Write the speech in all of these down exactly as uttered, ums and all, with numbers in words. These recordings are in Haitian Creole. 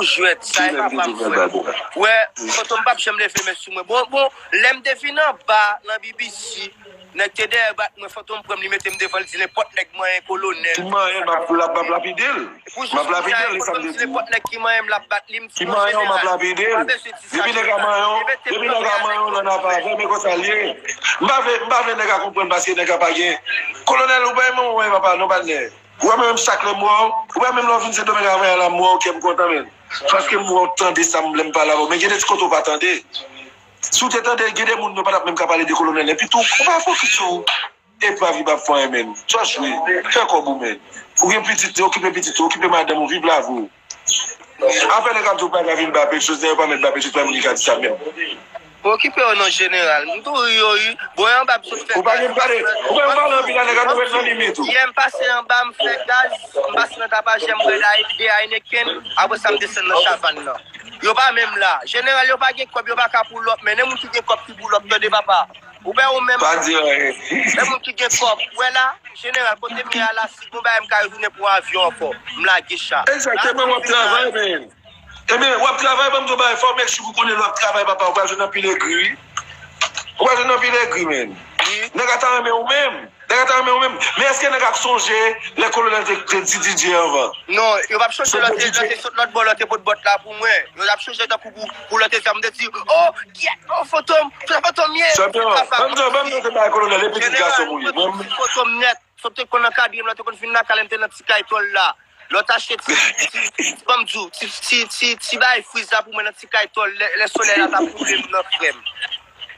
Jwèt, sa e papa m, frè m. Wè, Fantom p ap janm leve men sou mwen. Bon, bon, lè m te vin anba nan B B C, nèg te dèyè bat mwen, Fantom pran m, li mete m devan, li di nenpòt nèg manyen kolonèl. Ki manyen, m ap, m ap lapide l. M ap lapide l, li sa m te di. Nenpòt nèg ki manyen m, l ap bat li, m di non, jeneral, ou pa bezwen di sa, jeneral. Depi nèg a manyen w, depi nèg a manyen w, nan napa avè, men konsa l ye. M pa vle, m pa vle nèg a konprann paske nèg a pa gen. Kolonèl, ou pa renmen mwen, papa, non, patnè. Ou wè menm chak lè m wè w, ou wè menm lè w vin Sendomeng avè a la m wè w, kè m kontan, men. Paske m wè w tande sa m lè m pale avè w. Men gen de ti kote w pa tande. Si w te tande, gen de moun yo pa t ap menm ka pale de kolonèl. Epi tou, ou pa fokis sou epa vi p ap fè anyen, men. Just wait. Fè kòb ou, men. Ou gen pitit, okipe pitit ou, okipe madanm ou, viv lavi w. Afè nèg k ap di w pa ka vin ba Petros, nèg yo pa mèt ba Petros, pa moun ki ka di sa menm. Okipe w non jeneral. M tou ri yo ri. Bon, anba m sot fè gaz. Ou pa gen pale, ou pa gen pale anpil la, nèg ap ret nan limit ou. Yè m pase anba, m fè gaz, m pase nan tapajè, m pran de Heineken, apre sa m desann nan chavann nan. Yo pa menm la. Jeneral yo pa gen kòb, yo pa ka pull up, men nan moun ki gen kòb ki pull up, tande papa. Ou wè ou menm. Pa di anyen. Nan moun ki gen kòb, ou wè la, jeneral, kote m ye a la, si gon bagay m ka retounen pran avyon ankò, m lage cha. Egzakteman, w ap travay, men. Ebyen, w ap travay, ban m di w bagay, fò w make sure ou konnen lè w ap travay, papa, ou pral jwenn anpil egri, wi. Ou pral jwenn anpil egri, men. Nèg a ta renmen ou menm. Nèg a ta renmen ou menm. Men èske nèg a k sonje lè kolonèl te, te di D J anvan? Non, yo p ap sonje lè te, lè te sot lòt bò, lè te pot bòt la pou mwen. Yo t ap sonje tankou pou, pou lè te sa, m te di, oh, kyèt, oh, Fantom, se Fantom ye. Chanpyon, ban m di w, ban m di w se bagay kolonèl, e pitit gason m ou ye. Mwen, Fantom nèt. Sot te konn ankadre m, lè te konn vin lakay la, m te nan ti kay tòl la. Lè w t achte ti, ti, ti, ban m di w, ti, ti, ti, ti bagay friz la pou mwen nan ti kay tòl, lè, lè solèy la t ap boule m nan, frè m.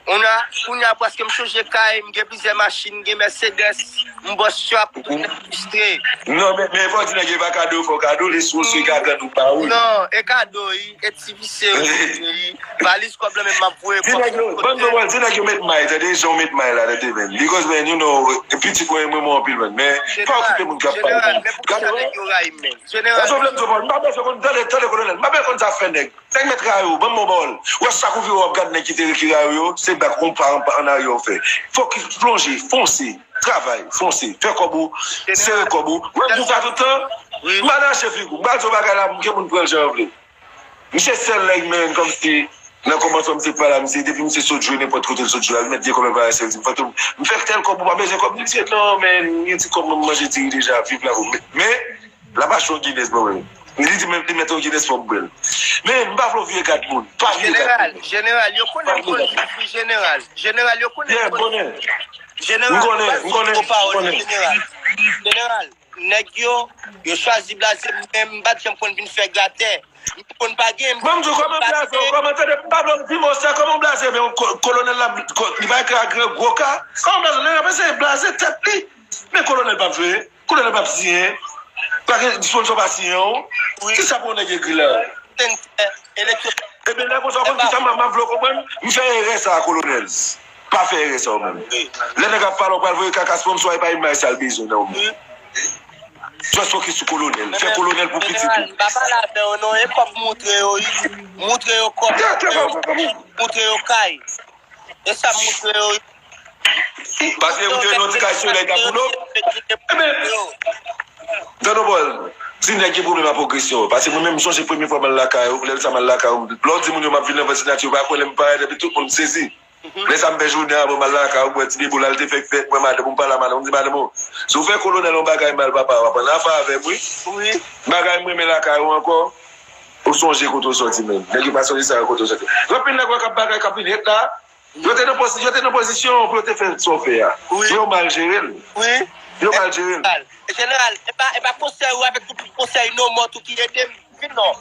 On a, kounye a, paske m chanje kay, m gen plizyè machin, m gen Mercedes, m bòs chòp, tout nèg fistre. Non, men, men fò di nèg yo pa kado, fò kado, li sou se gagann ou pa ou. Non, e kado, wi, e ti visye, wi, valiz kòb la menm m ap voye kòb. Di nèg yo, ban m di w, di nèg yo met may, tande, jan w met may la, tande, men. Because, man, you know, pitit mwen, mwen, mwen anpil, man. Men, pa okipe moun k ap pale. Jeneral, men poukisa nèg yo rayi m, men? Jeneral. Èske w vle m di w, m pa bezwen konn, tande, tande, kolonèl, m pa bezwen konn sa fè nèg. Nèg mèt rayi w, ban m yon pawòl. Ou wè chak ou vire w ap gad nèg ki te, ki rayi w yo, se bak yon pa an, an aryè w fè. Fokis, plonje, fonse, travay, fonse, fè kòb ou, sere kòb ou. Mwen m di w sa tout tan, m pa nan chef figi w. M pa di w bagay la, m gen moun pran l jan yo vle. Misye sèl nèg, men, kòmsi, nan kòmansman misye pale a misye, depi misye sot jwe nenpòt kote l sot jwe a, li mèt gen kòb l pa eseye di m, Fantom, m fè tèl kòb, ou pa bezwen kòb? Li di, non, men, gen ti kòb mwen manje diri deja, viv lavi w. Men, men, l ap achte yon Guinness ban mwen. Li di, men, li mèt yon Guinness fò m bwè l. Men, m pa vle w vire gad moun. Pa vire gad moun. Jeneral, jeneral, yo konnen m konn viv, wi, jeneral. Jeneral, yo konnen m konn viv. Jeneral, m pa di gwo pawòl, jeneral. Jeneral, nèg yo, yo chwazi blaze m, men m pa t janm konn vin fè gratè. M konn pa gen, m konn pa gen. Ban m di w kòman blaze, kòman tande, m pa vle w di m, monchè, kòman blaze, men ko-, kolonèl la, ko-, li pa ekri a gran gwo ka. Kòman blaze, nèg la panse blaze tèt li. Men kolonèl p ap jwe. Kolonèl p ap siyen. Pa gen sponsò pa siyen w. Wi. Kisa pou yon nèg egri la? Sentè, elektrik. Ebyen, lè konsa, w konn kisa m, m ap vle w konprann? M fè erè sa a, kolonèl. Pa fè erè sa w menm. Wi. Lè nèg ap pale, w pral voye kaka sponsò a, e pa imaj sa l bezwen nan w menm. Wi. Just fokis sou kolonèl. Fè kolonèl pou pitit ou. Jeneral, m pa pale avè w non, e kòb moutre yo, wi. Moutre yo kòb, moutre yo kay. E sa moutre yo. Paske moutre yo ti kay solèy ta pou nou. Ebyen, tande yon pawòl, di nèg gen pwoblèm ak pwogresyon. Paske mwen menm, m sonje premye fwa m al lakay ou, lè sa m al lakay ou, lè w di moun yo m ap vin nan vant sinati, yo pa kwè lè m parèt, epi tout moun sezi. Lè sa m fè jounen avan m al lakay ou, m wè ti bebo la, l te fèk fèt, mwen madanm, m pale a madanm, m di, madanm, o, si w fè kolonèl yon bagay mal, papa, w ap ann afè avè m, wi. Wi. Bagay m renmen lakay ou ankò, ou sonje kote w sòti menm. Nèg yo pa sonje sa yo kote w sòti. Gen anpil nèg wè k ap bagay, k ap vin hate la. Yo te nan pozi-, yo te nan pozisyon pou yo te fè sa w fè a. Wi. Yo mal jere l. Wi. Yo mal jere l. Jeneral, jeneral, e pa, e pa konsèy ou avèk tout konsèy non mò tou ki ede m vin non.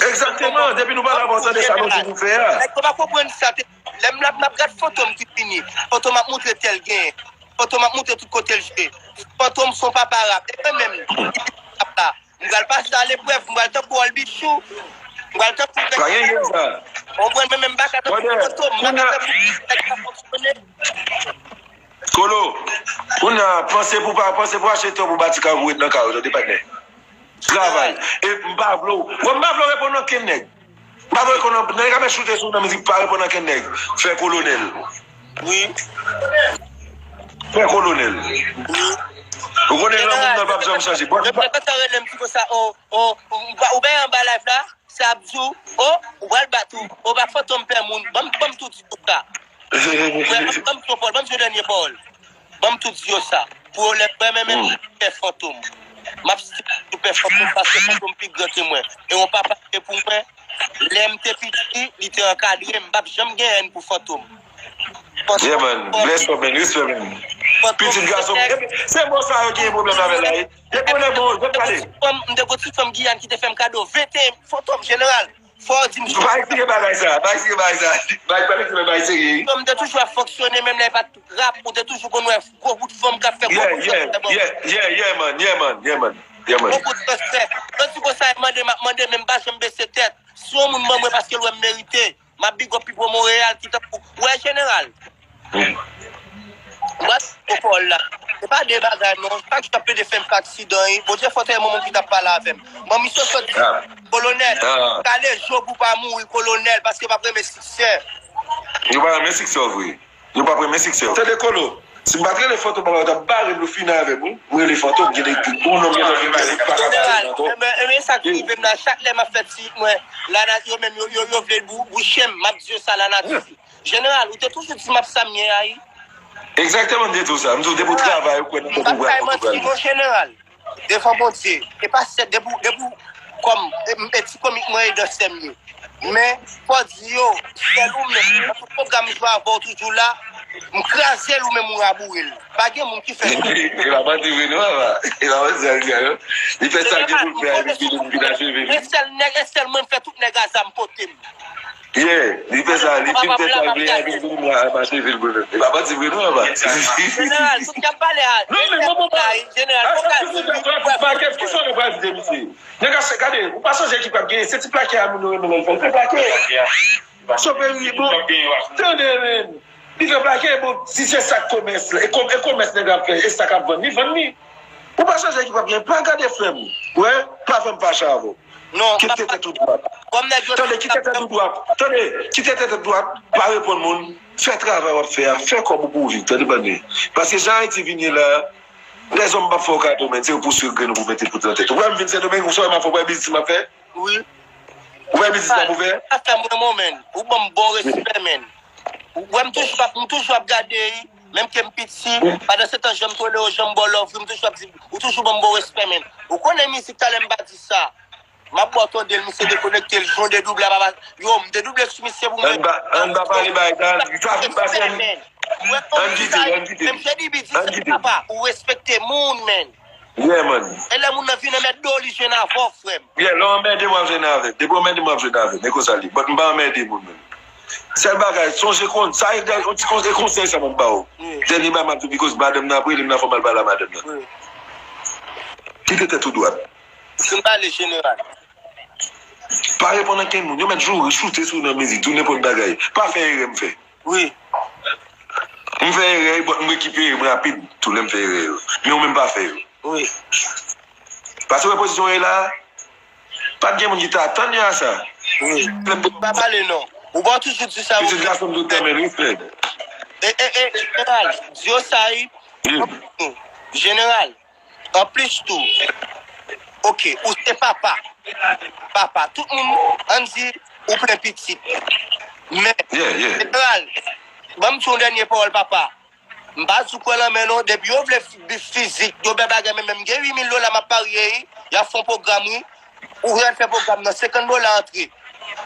Egzakteman, depi nou pale avè w, tande sa nou di pou fè a. Nèg yo pa konprann sa, te, lè m ap, m ap gad Fantom ki fini. Fantom ap moutre tèl gen. Fantom ap moutre tout kote l jwe. Fantom son papa rap. E mwen menm, ki rap la. M pral pase a leprèv, m pral tankou Olbichou. M pral tankou Bèk. Pa gen sa. Ou konprann, mwen menm m pa ka tankou Fantom, m pa ka tankou nèg k ap fonksyone. Kolo, kounye a, panse pou pa, panse pou achte tè pou bati kay ou pou ret nan kay ou, tande patnè. Travay. E m pa vle w, mwen m pa vle w reponn ankenn nèg. M pa vle w reponn, nèg ap choute sou w nan mizik, pa reponn ankenn nèg. Fè kolonèl. Wi. Fè kolonèl. Wi. Ou konnen lanmou m nan p ap janm chanje. Bon, reprezantan rele m ti konsa, o, o, ou pa, ou pa anba live la? sa ap di w, o, ou pral bat ou, o, pa fantom pè moun, ban m, ban m tou di w sa. Wè, ban m, ban m ti yon pawòl, ban m ti yon dènye pawòl. Ban m tou di yo sa. Pou yo lè mwen menm, pè fantom. M ap stil toujou pè fantom paske fantom pi gran ke mwen. E yon papa ke pou mwen, lè m te piti, li te ankadre m. M p ap janm gen èn pou fantom. Yeah, man. Bless up, man. Respect, man. Pitit gason. Se mo sa yo gen pwoblèm avè la, wi. Depi w lè bon, yo pale. M te gon ti fanm Giyàn ki te fè m kado venteyen fantom, jeneral. Fò w di m. Pa eksplike bagay sa, pa eksplike bagay sa. Pa eksplike bagay serye. Fanm te toujou ap fonksyone, menm lè e pa t rap, ou te toujou konn wè gwo bout fanm k ap fè gwo bout fanm. Yeah, yeah, yeah, yeah, man, yeah, man, yeah, man, yeah, man. Gwo bout respè. Lè w di konsa, e mande, m ap mande, men m pa janm bese tèt. Si yon moun ban mwen paske l wè m merite, m ap big up Pipo Monreyal ki tankou, w wè jeneral. Mwen, pawòl la. Se pa de bagay, non. Chak jou ap plede fè m fè aksidan, wi. Bondye fò tèlman moun ki t ap pale avè m. Manmi Soso di, kolonèl, kale je w pou w pa mouri, kolonèl, paske m ap renmen siksè. Yo pa renmen siksè w vre. Yo p ap renmen siksè w. Tande, Kolo, si m pa t rele Fantom, papa, yo t ap bare m, yo fini avè m, wi. M rele Fantom, gen de bon nonm gentan vin bare m, pa ka bare m ankò. Jeneral, men, men sa k rive m la, chak lè m ap fè ti mwen, la, yo menm, yo, yo, yo vle bou-, bouche m, m ap di yo sa, lanati. Jeneral, ou te toujou di m ap sa m ye a, wi. Egzakteman, m te di w sa. M di w, depi w travay, ou kwè nan tèt ou, ou pral, ou pral. M p ap bay manti, non, jeneral. Devan Bondye. E pa sèt, depi w, depi w, kòm, e, e ti komik mwen e dansè m ye. Men, fò di yo, sèl ou menm, nan tout pwogram m jwe avè w toujou la, m kraze l ou menm ou raboure l. Pa gen moun ki fè sa. E pa manti vre non, papa. E pa manti sa, li fè sa l gen pou l fè, epi li vin acheve li. E sèl nèg, e sèl mwen m fè tout nèg a zam pote m. Yeah, li fè sa, li fin fè sa, li vle, li vin vin la, mache vil pou nou. E pa manti vre non, papa. Jeneral, tout k ap pale a, non, men mwen, mwen, jeneral, a sa ki se fè trafik pakèt, ki sa nou pral di de misye? Nèg a se, gade, ou pa sonje ki p ap genyen, se ti plakè a moun yo renmen lè l fè, l fè plakè. Soperi, bon, tande, men. Li fè plakè, bon, si se sa k komès la, e kom-, e komès nèg la ap fè, e sa k ap vann, li vann li. Ou pa sonje ki p ap genyen, pa gade frè m. Wè, pa fè m fache avè w. Non, kite tèt ou dwat. Tande, kite tèt ou dwat. Tande, kite tèt ou dwat. Pa reponn moun. Fè travay w ap fè a. Fè kòb ou pou w viv. Tande, bande. Paske jan Ayiti vin ye la, lèzòm p ap fè w kado, men se yo pou swe grenn ou pou mete poud nan tèt ou. Wè m vin Sendomeng, ou sa wè m ap fè, w wè biznis m ap fè? Wi. Ou wè biznis m ap ouvè? Sa fè mwen, mwen, men. Ou ban m bon respè, men. Ou wè m toujou ap, m toujou ap gade, wi. Menm ke m piti, pandan se tan jan m tolere w, jan m ba w love, wi, m toujou ap di, ou toujou ban m bon respè, men. Ou konnen mizik, talè m pa di sa. M ap ba w tande l, misye dekonekte l, jwenn dedouble a papa. Yo, m dedouble sou misye pou mwen. Ann pa, ann pa pale bagay sa, sa fin pase ann. Ann kite l, ann kite l. Menm J D B di sa, papa, ou respekte moun, men. Yeah, man. E lè moun nan vin anmède w, li jwenn avè w, frè m. Yeah, lè w anmède m, w ap jwenn avè m. Depi w anmède m, w ap jwenn avè m. E konsa l ye. But m pa anmède moun, men. Sèl bagay, sonje konn, sa e yon ti konsèy, konsèy sa m ap ba w. Dènye bagay m ap di w, because madanm nan ap rele m nan, fò m al pale a madanm nan. Kite tèt ou dwat. Si m pale jeneral. Pa reponn ankenn moun. Yo mèt joure, choute sou w nan mizik, di w nenpòt bagay. Pa fè erè m fè. Wi. M fè erè, but m rekipere m rapid tou lè m fè erè yo. Men ou menm pa fè yo. Wi. Paske wè pozisyon w ye la, pa t gen moun ki ta atann yo a sa. Wi. Pa pale non. Ou pa toujou di sa. Pitit gason m tout tan, men respè. E, e, e, jeneral, di yo sa, wi. Jeneral, anplis tou, oke, ou se papa. Papa, tout moun, ann di, ou plen pitit. Men, jeneral, ban m di yon dènye pawòl, papa. M pa di w kwè lan men non, depi yo vle fi-, fizik, yo bèl bagay, men menm gen uit mil dola m ap parye, wi. Y ap fè yon pwogram, wi. Ou al fè pwogram nan, senkant dola antre.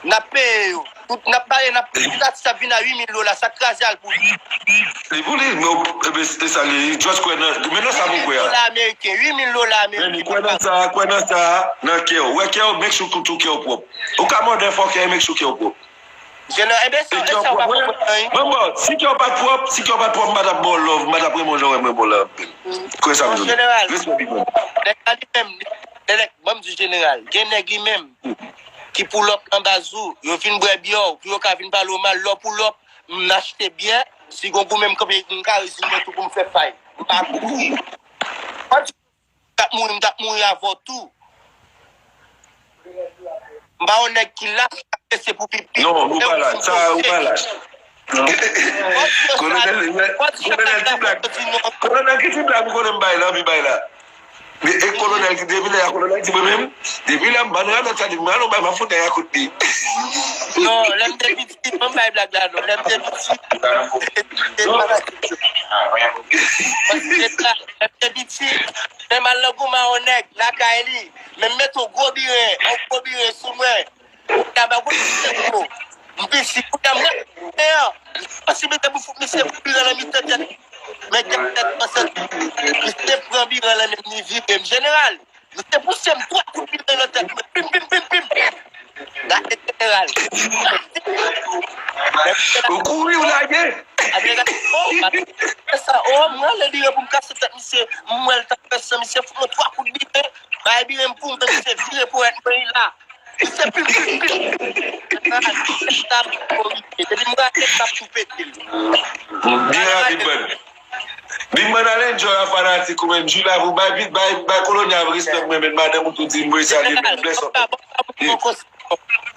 N ap peye yo. Tout, n ap pale, n ap, tout atis ap vin a uit mil dola, sa kraze al pou li. Li pou li, men ou, e ben, e sa li ye, just kwè nan, men nan sa pou kwè a. Uit mil dola ameriken, uit mil dola ameriken. Men kwè nan sa, kwè nan sa, nan kè w. Wè kè w, make sure tou kè w pwòp. Ou ka mòde fò kè, make sure kè w pwòp. Jeneral, e ben, sa, e sa w pa konprann, non. Bon, bon, si kè w pa t pwòp, si kè w pa t pwòp, m pa t ap ba w love, m pa t ap renmen w jan w renmen m la anpil. Kwè sa m di w. Jeneral, respè big man. Nèg la li menm, nèg, ban m di w jeneral, gen nèg li menm ki pull up nan baz ou, yo vin bwè byè w, pou yo ka vin pale w mal, lè w pull up, m achte byè, si gon goumen m kanpe, m ka rezime tou pou m fè fay. M pa kouri. Ou t ap mouri, m t ap mouri avè w tou. M pa yon nèg ki lach, se pou pipi. Non, ou pa lach. Sa, ou pa lach. Kolonèl, kolonèl, ti blag. Kolonèl, ki ti blag ou konnen m bay la, anvi bay la. E kolonèl ki depi lè a kolonèl di mwen menm, depi lè m ban nan lòt sa di mwen alon bay m ap fout nèg a kout li. Non, lè m te piti, ban m bay blag la non. Lè m te piti, lè m te piti, lè m al nan goumen yon nèg lakay li, men m mete yon gwo biren, yon gwo biren sou mwen. Kounya ba kout misye kou. M piti, kounya m rete an. M posiblite pou fout misye kou biran nan mitan tèt. Men gen tèt panse misye pran biran nan men m li vire m jeneral. Misye pouse m twa kout biran nan tèt mwen. Pim, pim, pim, pim. Gade jeneral. Ou kouri ou lage. Sa o mwen ale biran pou m kase tèt misye. M wè l t ap fè san misye fout mwen twa kout biran. Bay biran m pou mwen misye vire pou èt mwen la. Se pil, pil, pil. Depi m rate, m ap tou pete l. Byen rapid, man. Big Man al enjoy a fanatik ou menm. Jou la pou bay pit, bay, bay kolonèl respè mwen, men madanm ou tou di m voye salye, men bless up.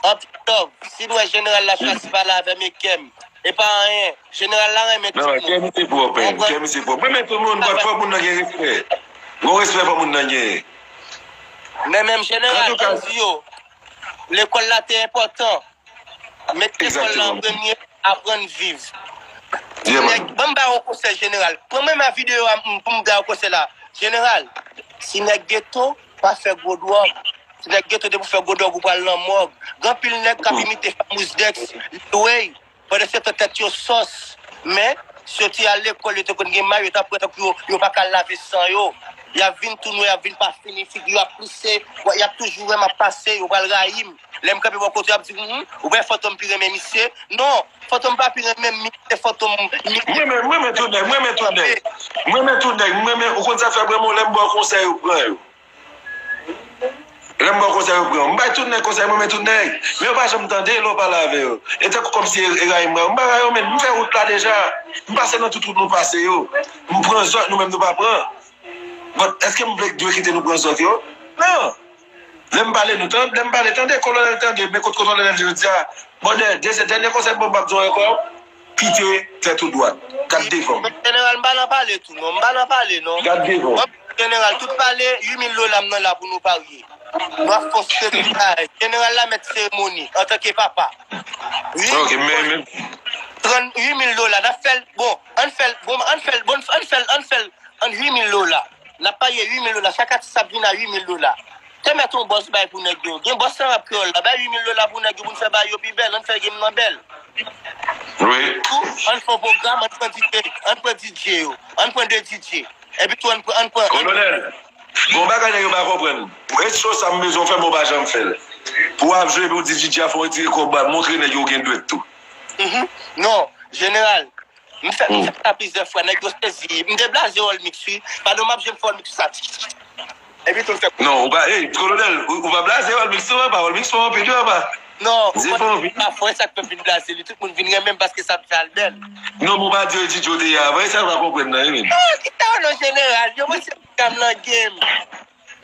Anpil love. Si nou wè jeneral la chwazi pale avè m e kè m. E pa anyen. Jeneral la renmen timoun. Non, kè misye pwòp, kè misye pwòp. Mwen men tout moun, but fò moun nan gen respè. Gon respè fò moun nan genyen. Men menm jeneral, an di yo, lekòl la te enpòtan. Met lekòl la an premye, aprann viv. Nèg, ban m ba w yon konsèy jeneral. Pran menm videyo a pou m ba w konsèy la. Jeneral, si nèg geto, pa fè gwo dwòg. Si nèg geto te pou fè gwo dwòg, ou pral nan mòg. Gen anpil nèg k ap imite Famous Dex, Lil Wayne. Pandan se tan tèt yo sòs. Men, si yo te al lekòl, yo te konn gen may, yo t ap wè tankou yo, yo pa ka lave san yo. Y ap vin tou nwè, y ap vin pa fini, figi yo ap plise, y ap toujou wè m ap pase, yo pral rayi m. Lè m kanpe bò kote, y ap di, hum, ou wè Fantom pi renmen misye? Non, Fantom pa pi renmen m, misye Fantom. Mwen renmen, mwen renmen tout nèg, mwen renmen tout nèg. Mwen renmen tout nèg, mwen renmen, ou konn sa fè granmoun, lè m ba w konsèy, ou pran yo. Lè m ba w konsèy, ou pran. M bay tout nèg konsèy, mwen renmen tout nèg. Men yo pa janm tande lè w pale avè yo. E tankou kòmsi e rayi m, m pa rayi yo, men m fè wout la deja. M pase nan tout wout nou pase yo. M pran zòt, nou menm nou pa pran. But, èske m vle dwe kite nou pran zòt yo? Non. Lè m pale, nou tande, lè m pale, tande, kolonèl tande, men kot kolonèl jodi a. Bon, dènye, dènye konsèy, bon, m p ap di w ankò. Kite tèt ou dwat. Gad devan w. Jeneral, m pa nan pale tou non. M pa nan pale non. Gad devan w. Jeneral, tout pale, uit mil dola m nan la pou nou parye. Nou ap fè yon seremoni. Jeneral la mèt seremoni antanke papa. Ok, men, men. Tranntuit mil dola. N ap fè l, bon, ann fè l, bon, ann fè l, bon, ann fè l, ann fè l, ann uit mil dola. N ap parye uit mil dola. Chak atis ap vin a uit mil dola. Te mèt yon bòs bay pou nèg yo. Gen bòs nan rap kreyòl la. Bay uit mil dola pou nèg yo pou n fè bagay yo pi bèl. Ann fè game nan bèl. Wi. Tou, ann fè yon pwogram, ann pran DJ, ann pran DJ yo. Ann pran de DJ. Epi tou, ann pran, ann pran. Kolonèl, gon bagay nèg yo pa konprann. Pou et show sa m bezwen w fè, men w pa janm fè l. Pou w ap jwe, epi w di DJ a fè w retire kòb, montre nèg yo w gen dwèt tou. Non, jeneral. M fè, m fè sa plizyè fwa, nèg yo sezi. M te blaze Olmix, wi. Pandan m ap jwe, m fè Olmix sa. Epi tou, m fè. Non, ou pa, ey, kolonèl, ou, ou pa blaze Olmix, non, pa Olmix, fò anpil, wi, pa. Non, ou pa fò, e sa k fè m vin blaze li. Tout moun vin renmen m paske sa m fè al bèl. Non, men w pa di yo DJ w te ye avan, e sa yo pa konprann nan, wi. Non, ki sa w non, jeneral? Yo, mwen se gam nan game.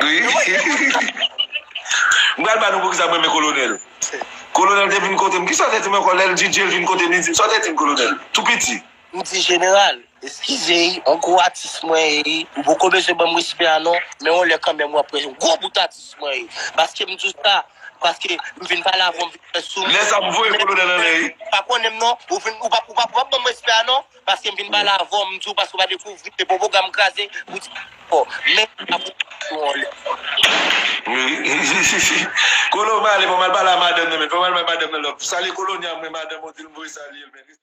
Wi. M pral ba nou poukisa m renmen kolonèl. Kolonèl te vin kote m. Kisa w te di m ankò? Lè l DJ l vin kote m, li di m, sa w te di m, kolonèl? Tou piti. M di, jeneral, eskize, yon gwo atis mwen ye, ou poko bezwen ban m respè a non, men yon lè kanmenm w ap wè yon gwo bout atis mwen ye. Paske m di w sa, paske m vin pale avè w, m vin fè sou m. Lè sa m voye kolonèl anlè, wi. Pa konnen m non, ou vin, ou p ap, ou p ap, ou p ap ban m respè a non. Paske m vin pale avè w, m di w paske w pa dekouvri, e bon pwogram kraze, ou di, bon, men, ap yon lè. Kolo, m ale, fò m al pale a madanm nan, men, fò m al bay madanm nan love. Salye Kolonya, men madanm ou di l m voye salye l, men.